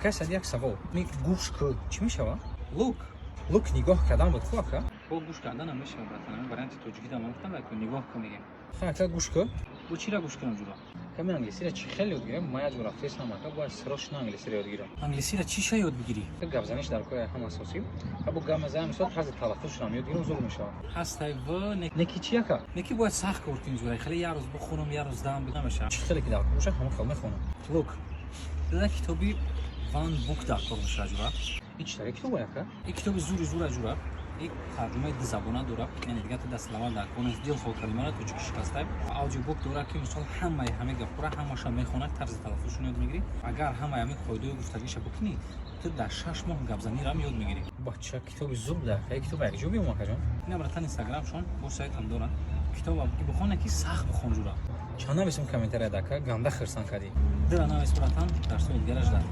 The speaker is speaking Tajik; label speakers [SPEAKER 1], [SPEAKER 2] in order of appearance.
[SPEAKER 1] Ака Саид, як савол. Ми гӯш ку чӣ мешава? Look. Look нигоҳ кардан буд ку, ака?
[SPEAKER 2] Бо гӯш кардан ҳам мешавад, братан. Ҳамин варианти тоҷикӣ да ман гуфтам, ку нигоҳ ку мегем.
[SPEAKER 1] Ха, ака, гӯш ку.
[SPEAKER 2] Бо чира гӯш кунам, ҷура?
[SPEAKER 1] Ками англисиро чӣ хеле ёд гирем? Ман як ҷо рафтесам, ака, бояд срочно англисиро ёд гирам.
[SPEAKER 2] Англисиро чӣ ша ёд бигирӣ?
[SPEAKER 1] Гап заниш дар кори ҳам асосӣ. Ха, бо гап мезанам, мисол, тарзи талаффузшонам ёд гирам, зур мешавад.
[SPEAKER 2] Ҳастай в не.
[SPEAKER 1] Неки чи, ака?
[SPEAKER 2] Неки бояд сахт кор кунӣ, ҷура. Хеле як рӯз бихонам, як рӯз дам намешавад.
[SPEAKER 1] Чӣ хеле ки дар кор боша, ҳамон хел мехонам.
[SPEAKER 2] Look, дада, китоби One Book дар кор мешавад, ҷура.
[SPEAKER 1] Ин чӣ таре китоба, ака?
[SPEAKER 2] Ин китоби зури зура, ҷура. И тарҷумаи ду забона дора, яъне дигар ту даст лавал дар кор нест, дилхоҳ калимаро тоҷикӣ шикастай. Аудиобук дора, ки мисол ҳамаи ҳамаи гапҳоро ҳамаша мехонад, тарзи талаффузшон ёд мегирӣ. Агар ҳамаи ҳамин қоидаҳои гуфтагиша бикунӣ, ту дар 6 моҳ гапзаниро ёд мегирӣ.
[SPEAKER 1] Бача, китоби зур буда, ака. Китоба якҷо биём, акаҷон?
[SPEAKER 2] Ина, братан, инстаграмшон бо сайтам доранд. Китоба бихоне, ки сахт бихон, ҷура.
[SPEAKER 1] Чанд нависем комментарияда, ака? Ганда хирсан кардӣ.
[SPEAKER 2] Дира навис, братан, дарсҳои дигараш дар.